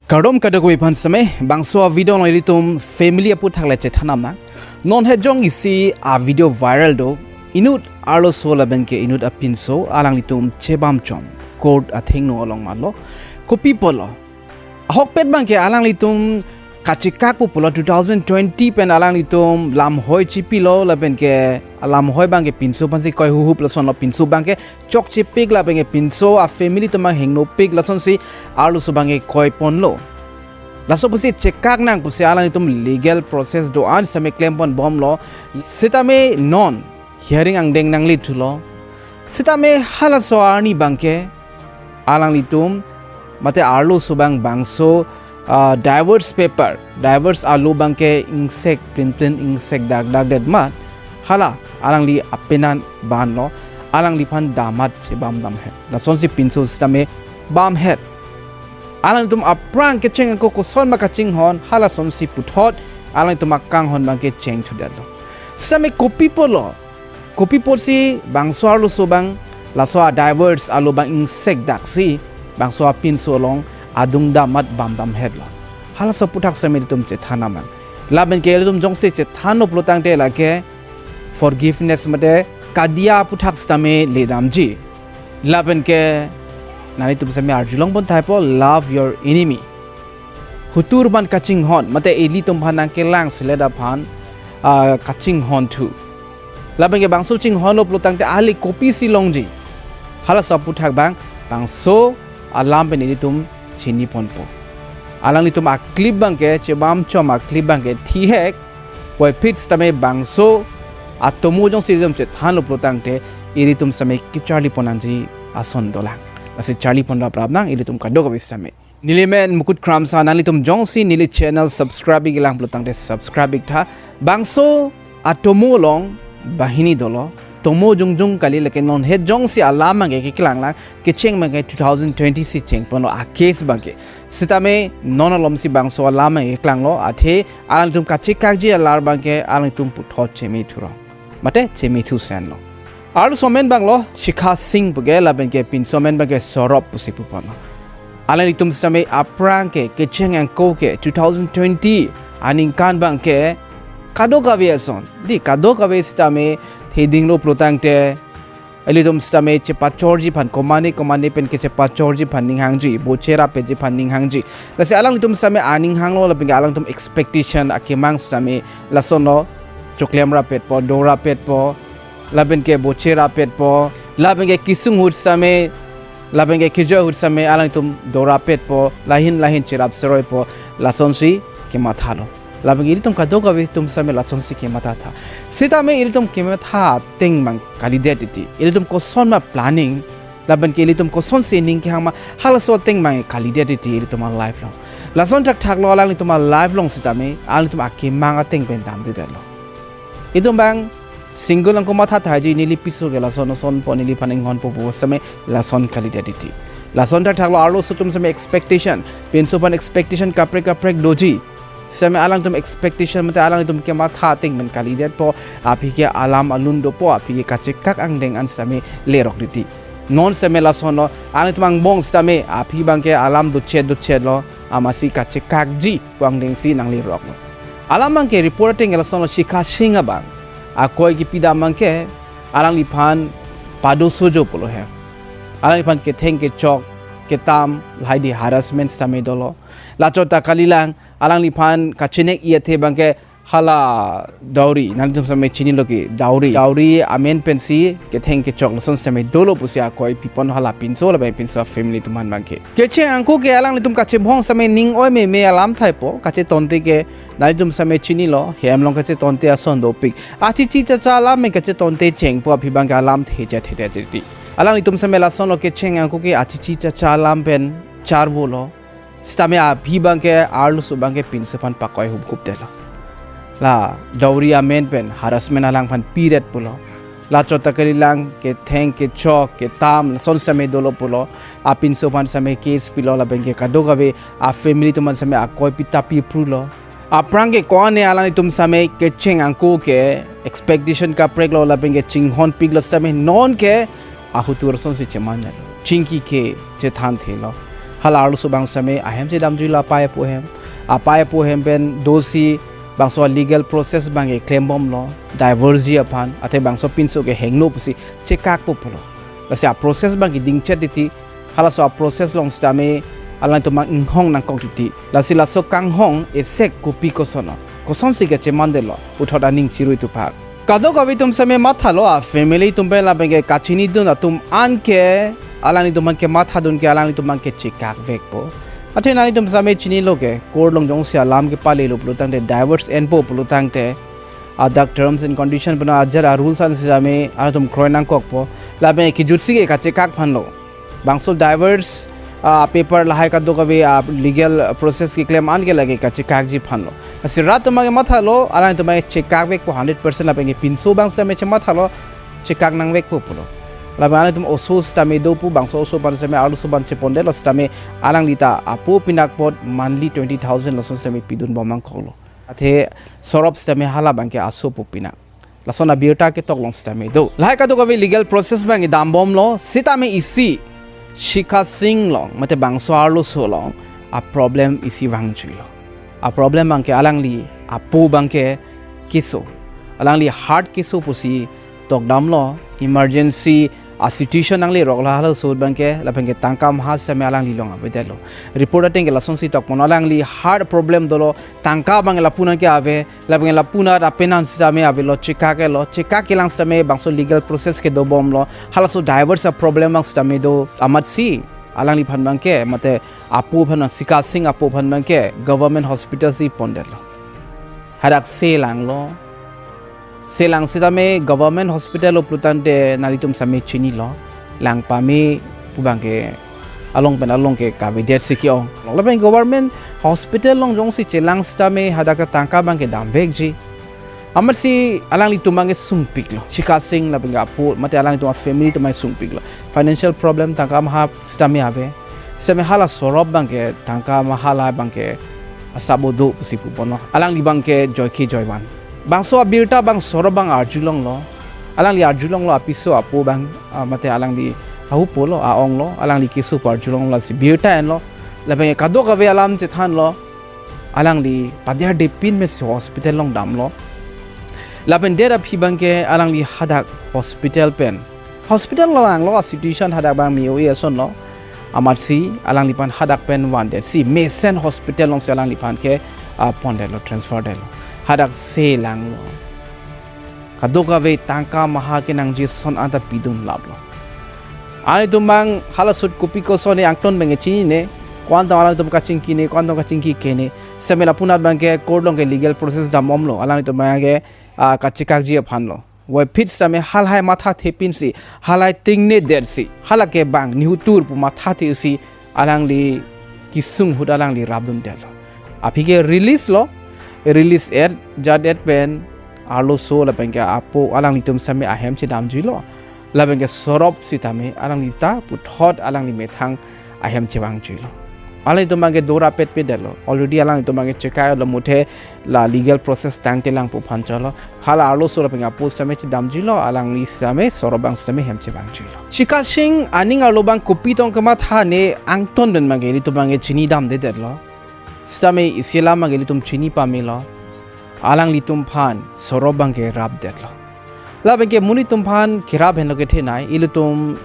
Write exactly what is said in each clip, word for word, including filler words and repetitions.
Kardom kadokave aphan sitame, bangso a-video along ilitum family aphuthak le chethan nang. Non he jong isi a-video viral do. Inut arloso lapen ke inut apinso alanglitum chebam chom court athengno along malo. Kopi apotlo? Ahokpet abang ke alanglitum kachekak pu pulo, two thousand twenty pen alanglitum lamhoi chipilo lapen ke lamhoi abang ke pinso aphansi koi huhup, lasonlo pinso abang ke chokchepik lapen ke pinso a-family atum abang hengnopik, lasonsi arloso abang ke koiponlo. Laso pusi chekak nang pusi alanglitum legal process do-an sitame klempon bomlo. Sitame non hearing angdeng nanglethulo. Sitame halaso arni abang ke alanglitum mate arloso abang bangso, ah, divorce paper, divorce alo abang ke ingsek prinprin, ingsek dakdakdet amat hala alangli apenan banlo, alangliphan damat chebam damhet. Lasonsi pinso sitame bamhet. Alanglitum aphrang kecheng ako koson ma kachinghon, halasonsi puthot alanglitum akanghon abang ke chengthudetlo. Sitame kopi apotlo? Kopi apotsi bangso arloso abang laso a-divorce alo abang ingsek daksi bangso apinso along adung damat bam damhetlo? Halaso aphuthak sitame ilitum chethan nang. Lapen ke ilitum jongsi chethanlo pulo tangte lake forgiveness mate kadiya aphuthak sitame ledamji. Lapen ke nanglitum sitame arjulongpon thaipo, love your enemy. Hutur aphan kachinghon mate ilitum aphan nangkelang selet aphan, ah, kachinghonthu. Lapen ke bangso chinghonlo pulo tangte ali kopisi longji? Halaso aphuthak abang bangso alam pen ilitum chiniponpo. Alanglitum a-clip abang ke, chebam chom a-clip abang ke thihek, puvoiphit sitame bangso atomo jongsi ilitum chethanlo pulo tangte ilitum sitame kecharlipon nangji ason dolang. Lasi charlipon raprap nang ilitum kadokave sitame. Neli men Mukut Kramsa, nanglitum jongsi neli channel subscribe ik-elang pulo tangte subscribe iktha. Bangso atomo along banghini dolo. Tomo jongjong kali, lake non he jongsi alam abang ke keklanglang, kecheng abang ke two thousand twenty si chengponlo a-case abang ke. Sitame non alomsi bangso alam abang ke klanglo, athe alangtum kachekakji alar abang ke alangtum puthot chemethurong mate chemethusenlo. Arloso amen abanglo Shikha Singh pu ke, lapen ke pinso amen abang ke Saurabh pusi puponlo. Alanglitum sitame aphrang ke kecheng ako ke two thousand twenty aningkan abang ke kadokave ason, di kadokave sitame thedinglo pulo tangte ilitum sitame chepachorji aphan, komane komane pen kechepachorji aphan ninghangji, boche rapetji aphan ninghangji. Lasi alanglitum sitame aning hanglo, lapen ke alangtum expectation akemang sitame lasonlo, choklem rapetpo, do rapetpo, lapen ke boche rapetpo, lapen ke kesung ahut sitame, lapen ke kejoi ahut sitame alangtum do rapetpo, lahin lahin cherap seroipo, lasonsi kemathalo. Lapen ke ilitum kadokave atum sitame lasonsi kemathatha. Sitame ilitum kematha ateng abang kalidet titi. Ilitum koson ma planning, lapen ke ilitum kosonsi ning kehang ma, halaso ateng abang kalidet titi ilitum a-life along. Lason thakthaklo alanglitum a-life along sitame, alanglitum akemang ateng pen damdedetlo. Itum abang single angko mathathaji, neli piso ke lason asonpo, neliphan inghonpo pu sitame lason kalidet titi. Lason thakthaklo arloso atum sitame expectation, pinso aphan expectation kaprek kaprek doji. Sitame alangtum expectation mate alangtum kematha ateng pen kalidetpo, aphi ke alam alun dopo, aphi ke kachekak angdeng an sitame lerok titi. Non sitame lasonlo, alangtum angbong sitame aphi abang ke alam dochet dochetlo, amatsi kachekakji pu angdengsi nangleroklo. Alam abang ke report ateng ke lasonlo, Shikha Singh abang akoi kepidam abang ke alangliphan pado sojo pulo he. Alangliphan ketheng kechok ketam lahai di harassment sitame dolo. Lachot ta kalilang, alangliphan kachenek-i athe abang ke hala dowry, nanglitum sitame chinilo ke dowry. Dowry amen pensi ketheng kechok lason sitame dolo pusi akoi pipon hala pinso lapen pinso family atum aphan abang ke. Kecheng ako ke alanglitum kachebhong sitame ning oi meme alam thaipo, kachetonte ke nanglitum sitame chinilo, hem along kachetonte ason dopik. Achichi chacha alam pen kachetonte chengpo, aphi abang ke alam theja theja titi. Alanglitum sitame lasonlo, kecheng ako ke achichi chacha alam pen charvolo. Sitame aphi abang ke arloso abang ke pinso aphan pakoi huphup detlo. La dowry amen pen harassment alangphan piret pulo. Lachot ta kalilang, ketheng kechok ketam lason sitame dolo pulo. Apinso aphan sitame case pilo, lapen ke kadokave a-family atum aphan sitame akoi pita piprulo. Aphrang ke ko-an ne alanglitum sitame kecheng ako ke expectation kapreklo lapen ke chinghonpiklo sitame non ke ahutur asonsi chemanlo. Chingki ke chethanthelo. Hala arloso abang sitame ahem chedamjuilo apei apo ahem. Apei apo ahem pen dosi bangso legal process abangke klembomlo, divorce ji aphan, athe bangso pinso ke hingno pusi chekakpo pulo. Lasi a-process abangke dingchet titi, halaso a-process along sitame alangtum abang inghong nangkok titi. Lasi laso kanghong esek kopi koson lo, kosonsi kachemandetlo, puthot aning chirui thupak. Kadokave atum sitame mathalo, a-family atum pen lapenke kachinidun atum anke, alanglitum anke mathadun ke alanglitum anke chekakvekpo. Athe nanglitum sitame chinilo ke, court along jongsi alam kepalelo pulotangte, divorce enpo pulotangte, adak terms and condition pen ajat a-rules an sitame alangtum kroi nangkokpo. Lapenke kijutsi ke kachekak aphanlo. Bangso divorce, ah, paper lahai kadokave, ah, legal, ah, process keklem anke lake kachekakji aphanlo. Lasi rat atum abangke mathalo, alangtum abangke chekakvekpo hundred percent, lapenke pinso abang sitame chemathalo, chekak nangvekpo pulo. Lapen alangtum oso sitame do pu, bangso oso abang sitame arloso abang chepondetlo sitame alangli ta apo pinak apot monthly twenty thousand lason sitame pidunbom nangkoklo. Athe sorop sitame hala abangke aso apo pinak. Lason abirta ketok along sitame do. Lahai kadokave legal process abangke dambomlo, sitame isi Shikha Singh along, mate bangso arloso along, a-problem isi vangjuilo. A-problem abangke alangli apo abangke keso. Alangli heart keso pusi tokdamlo, emergency a-situation nangleroklo halaso abangke, lapenke tangka maha sitame alangli along avedetlo. Report atengke lasonsi tokpon, alangli heart problem dolo, tangka abang lapu anke ave, lapenke lapu anat apenan sitame avelo, chekaklo, chekakkelang sitame bangso legal process kedobomlo, halaso divorce a-problem abang sitame do, amatsi alangliphan abangke, mate apo aphan, Shikha Singh apo aphan abangke government hospital si pondetlo. Hadak selanglo. Selang sitame government hospital lo pulotangte nanglitum sitame chinilo. Lang pame pu abangke along pen along ke kavedet si ke-ong. Lapen government hospital along jongsi chelang sitame hadak tangka abangke damvekji. Amatsi alanglitum abangke sungpiklo. Shikha Singh lapenke apo, mate alangtum a-family atum abangke sungpiklo. Financial problem tangka maha sitame ave. Sitame hala sorop abangke tangka maha la abangke asabo do pusi puponlo. Alangli abangke joike joivan. Bangso abirta abang sorop abang arjulonglo. Alangli arjulonglo apiso apo abang, ah, mate alangli ahupolo, a-onglo, alangli keso pu arjulonglo, lasi birta enlo. Lapenke kadokave alam chethanlo. Alangli paderdepin mesi hospital along damlo. Lapen det aphi abangke alangli hadak hospital pen. Hospital along lo a-situation hadak abang me-o-e asonlo. Amatsi alangliphan hadak pen vandetsi mesen hospital alongsi alangliphan ke, ah, pondetlo, transfer detlo. Hadak selanglo. Kadokave tangka maha kenangji ason anta pidunlaplo. Alanglitum abang hala ahut kopi koson angton abangke chinine, ko-an tong alangtum kachingkine, ko-an tong kachingkikene. Sitame lapu anat abangke court along ke legal process dambomlo. Alanglitum abangke, ah, kachekakji aphanlo. Voiphit sitame halahai mathathe pinsi, halahai tingnedetsi, hala ke bang nihutur pu mathathesi, alangli kesung ahut alangli rapdundetlo. Aphi ke release lo, release et, jat et pen, arloso lapenke apo alanglitum sitame ahem chedamjuilo. Lapenke sorop sitame alangli ta puthot alangli methang ahem chevangjuilo. Alanglitum abangke dorapetpedetlo. Already alanglitum abangke chekaklo, muthe la legal process tangtelang pu aphan cholo. Hala arloso lapenke apo sitame chedamjuilo, alangli sitame sorop abang sitame hem chevangjuilo. Shikha Singh aning arlo abang kopi tong kemathane angton pen abangke ilitum abangke chinidamdedetlo. Sitame isi alam abangke ilitum chini pamelo. Alanglitum aphan sorop abangke rapdetlo. Lapenke monit atum aphan kerap henlo kethenei, ilitum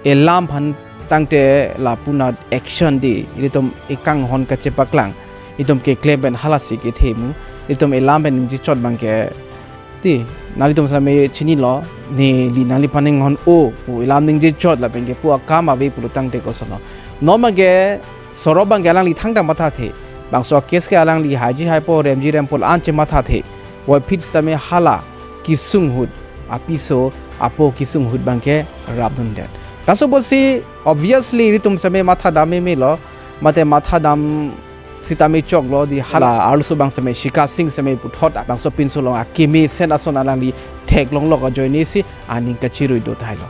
elam aphan tangte lapu anat action di, ilitum ekanghon kachepaklang, ilitum keklem pen halasi kethe mu, ilitum elam pen ningje chot abangke, ti, nanglitum sitame chinilo, neli nangliphan inghon-o pu elam ningje chot lapenke pu akam ave pulotangte kosonlo. Non abangke sorop abangke alangli thangta mathathe. Bangso case ke alangli haiji haipo, remji rempo la-an chemathathe. Voiphit sitame hala kesung ahut, apiso apo kesung ahut abangke rapdundet. Laso apotsi obviously ilitum sitame mathadam memelo, mate mathadam sitame choklo, di hala arloso abang sitame Shikha Singh sitame puthot bangso pinso along akemesen ason alangli theklonglo ajoinesi aning kachirui dothailo.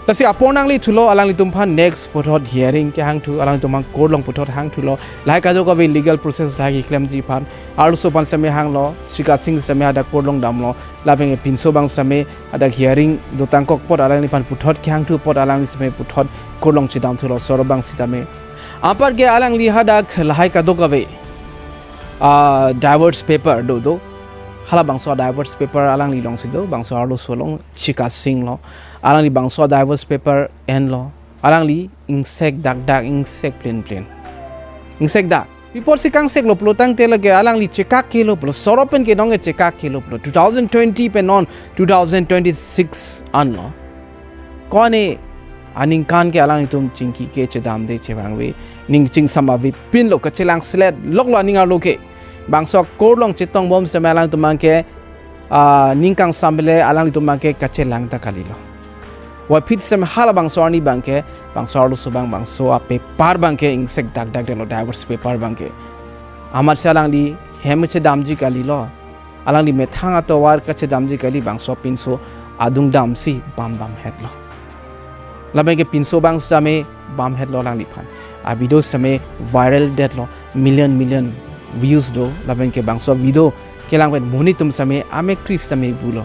Lasi apor nanglithulo, alanglitum aphan next puthot hearing kehangthu, alanglitum aphan court along puthot hangthulo, lahai kadokave legal process lahai keklemji aphan, arloso aphan sitame hanglo, Shikha Singh sitame hadak court along damlo, lapenke pinso abang sitame hadak hearing dotangkok apot alangliphan puthot kehangthu apot alangli sitame puthot court along chedamthulo, sorop abang sitame. Apar ke alangli hadak lahai kadokave, ah, divorce paper do do. Hala bangso divorce paper alangli alongsi do, bangso arloso along, Chika Singh lo. Alangli bangso divorce paper enlo. Alangli ingsek dakdak, ingsek plenplen. Ingsek dak. Pi apotsi kangseklo pulotangte lake alangli chekak kelo pulo, sorop pen ke nong ke chekak kelo pulo. Two thousand twenty pen non two thousand twenty-six anlo. Ko-an aningkan ke alanglitum chingki ke chedamde chevangve, ning chingsam avepinlo, kachelang selet loklo aning arlo ke. Bangso court along chetong bom setame alangtum abang ke, ah, ning kangsam le alanglitum abang ke kachelang ta kalilo. Puvoiphit setame hala bangso arni abang ke, bangso arloso abang, bangso a-paper abang ke ingsek dakdak detlo, divorce paper abang ke. Amatsi alangli hem chedamji kalilo. Alangli methang atovar kachedamji kali, bangso pinso adung damsi bamdam hetlo. Lapen ke pinso abang setame bam hetlo alangliphan. A-video setame viral detlo, million million views do. Lapen ke bangso video kelang pen monit atum setame amek kri setame bulo.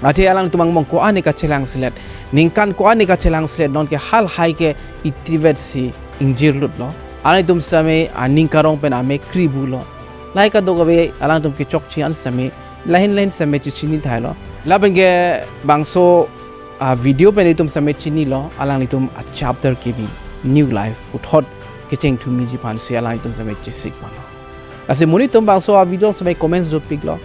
Athe alangtum angbong ko-an kachelang selet, ningkan ko-an kachelang selet, non ke halahai ke itivet si ingjirlutlo. Alangtum setame aning karong pen amek kri bulo. Lahai kadokave alangtum kechokche an setame lahin lahin setame chechini thailo. Lapen ke bangso a-video pen itum setame chinilo, alanglitum a-chapter kebi, new life puthot kecheng thumiji aphansi alanglitum setame chesik vanlo. Lasi monit atum bangso a-video setame comments dopiklo.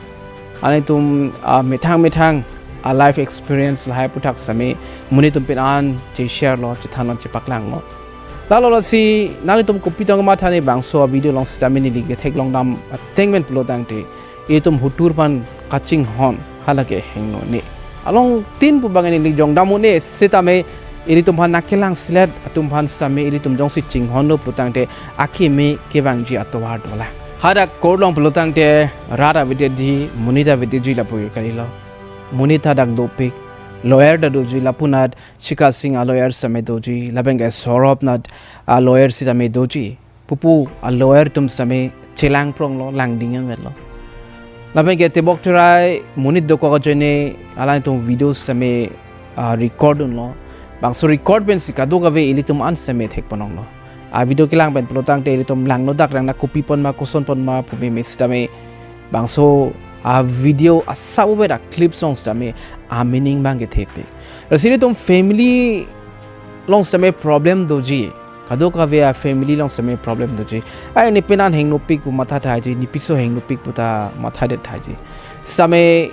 Alangtum, ah, methang methang a-life experience lahai aputhak setame monit atum pen an che-share lo, chethanlo, chepaklanglo. Lalo lasi nanglitum kopi tong matha ne bangso a-video along setame neli ketheklong dam ateng pen pulotangte, itum hutur aphan kachinghon, hala ke hingno ne. Along tin pu abang neli jongdam un-e setame ilitum aphan nangkelang selet atum aphan setame ilitum jongsi chinghonlo pulotangte akeme kevangji atovar dolang. Hadak court along pulotangte rat avedetji, monit avedetji lapu kalilo. Monit hadak dopik, lawyer ta doji, lapunat Chika Singh a-lawyer setame doji, lapen ke sorop anat a-lawyer setame doji. Pupu a-lawyer atum setame chelang pronglo, langding ametlo. Lapen ke tebok terai monit dokok ajoine alangtum video setame, ah, record unlo. Bangso record pensi kadokave ilitum an setame thekponlonglo. A-video kelang pen pulotangte ilitum langno dak rang na kopi pon ma, koson pon ma pu meme setame bangso a-video asap uvet a-clips along setame a-meaning abang kethepik. Lasi ilitum family along setame problem doji. Kadokave a-family along setame problem doji. Ai ne penan hingnopik pu matha thaiji, ne piso hingnopik pu ta mathadet thaiji. Setame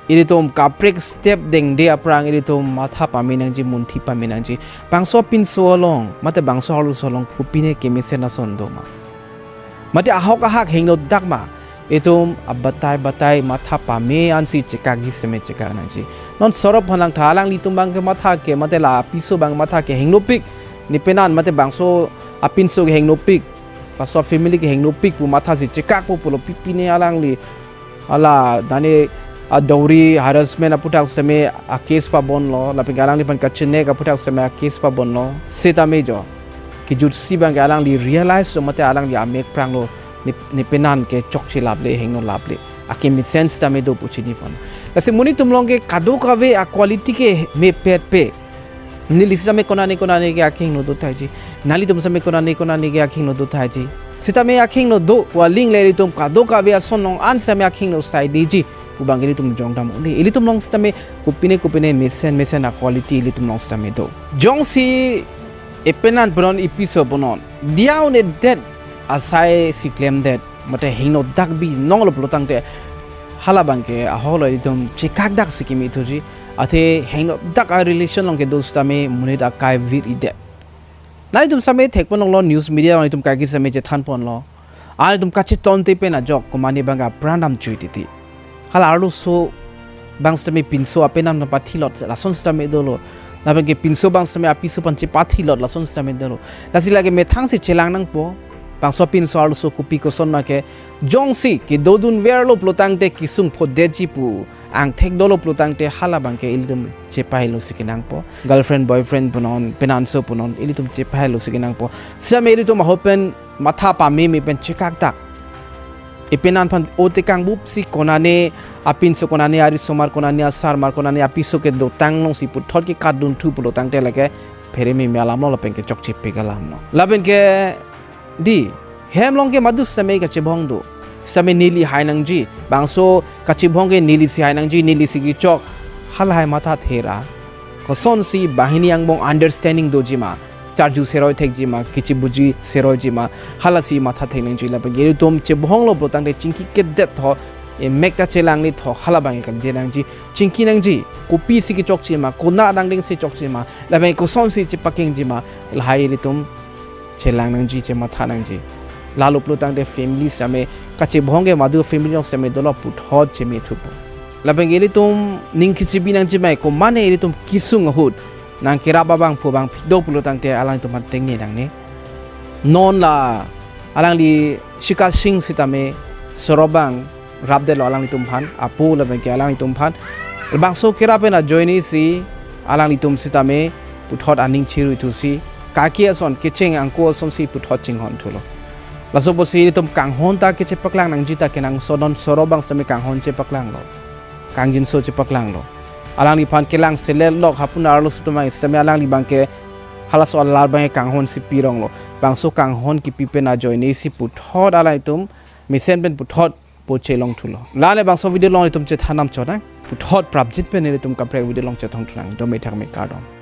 ilitum kaprek step dengde aphrang ilitum matha pame nangji, munthi pame nangji. Bangso pinso along, mate bangso arloso along kopine kemesen ason do ma? Mate ahok ahak hingno dak ma? Itum abatai batai matha pame ansi chekakji setame chekak nangji. Non sorop aphan langtha, alanglitum abang ke matha ke, mate la piso abang matha ke hingnopik, ne penan mate bangso apinso ke hingnopik, bangso family ke hingnopik pu mathasi chekakpo pulo, pipine alangli hala dane a-dowry harassment aputhak setame a-case pabonlo, lapen ke alangliphan kachenek aputhak setame a-case pabonlo, setame jo kejutsi abang ke alangli realize lo mate alangli amek pranglo, ne, ne penan ke chokche laple, hingno laple, akemesen setame do pu chini pon. Lasi monit atum along ke kadokave a-quality ke mepet pe. Neli setame konane konane ke akhingno do thaiji. Nanglitum setame konane konane ke akhingno do thaiji. Setame akhingno do, pu aling le ilitum kadokave ason along an setame akhingno saidiji pu abang ilitum jongdam un-e. Ilitum along setame kopine kopine mesen mesen a-quality ilitum along setame do. Jongsi epenan punon, episo punon, diya un-edet asai si klemdet, mate hingno dak binonglo pulotangte hala abang ke ahoklo ilitum chekak daksi kimi thuji. Athe hingno dak a-relation along kedo setame monit akai vir-idet. Nanglitum setame thekponlonglo, news media along itum kaike setame chethan ponlo. Ilitum kachetonte pen ajok komatne abang ke apran dam chui titi. Hala arloso abang setame pinso apenan pathilot lason setame dolo. Lapen ke pinso abang setame apiso aphan chepathilot lason setame dolo. Lasi lake methang si chelang nangpo. Bangso pinso arloso kopi koson ma ke, jongsi kedodun verlo pulotangte kesung phodetji pu angthek dolo pulotangte hala abang ke ilitum chepahelo si kenangpo. Girlfriend, boyfriend punon, penanso punon, ilitum chepahelo si kenangpo. Setame ilitum ahok pen matha pameme pen chekak dak. Epenan aphan otekang bupsi konane apinso, konane arisomar, konane asarmar, konane apiso kedotang alongsi puthot kekatdunthu pulotangte lake phere meme alam lo, lapen ke chokche pik alam lo. Lapen ke di, hem along ke madu sitame kachebohong do. Sitame neli hai nangji. Bangso kachebohong ke neli si hai nangji, neli si kechok. Halahai matha thera. Kosonsi banghini angbong understanding doji ma, charju seroi thekji ma, kechibuji seroiji ma, halasi matha thek nangji. Lapen ke ilitum chebohong lo pulo tangte chingki kedet tho, emek ta chelang ni tho, hala abang ke kalidet nangji, chingki nangji, kopisi kechokche ma, konat angdeng si chokche ma, lapen kosonsi chepakengji ma, lahai ilitum chelang nangji, chematha nangji. Lalo pulo tangte family sitame, kachebohong ke madu family along sitame dolo puthot cheme thupo. Lapen ke ilitum ning kechibi nangji ma, komane ilitum kesung ahut nangkerap abangphu abangpi do pulo tangte alangtum aphan tengne nangne. Non la alangli Shikha Singh sitame sorobang rapdetlo alanglitum aphan, apo lapen ke alanglitum aphan. Labangso kerap pen ajoine si alanglitum sitame puthot aning chirui thusi, kaki ason, kecheng angko asonsi puthot chinghon thulo. Laso apotsi ilitum kanghon ta kechepaklang nangji ta kenangsot, non sorobang sitame kanghon chepaklanglo, kangjinso chepaklanglo. Alangliphan kelang selet lok hapu arloso atum abang sitame alangli abang ke halaso alar abang ke kanghon si pironglo. Bangso kanghon kipi pen ajoine si puthot alangtum mesen pen puthot poche long thulo. La-an le bangso video along ilitum chethan nam chonang. Puthot prapjin pen ilitum kaprek video along chethong thunang. Dome thakme, kardom.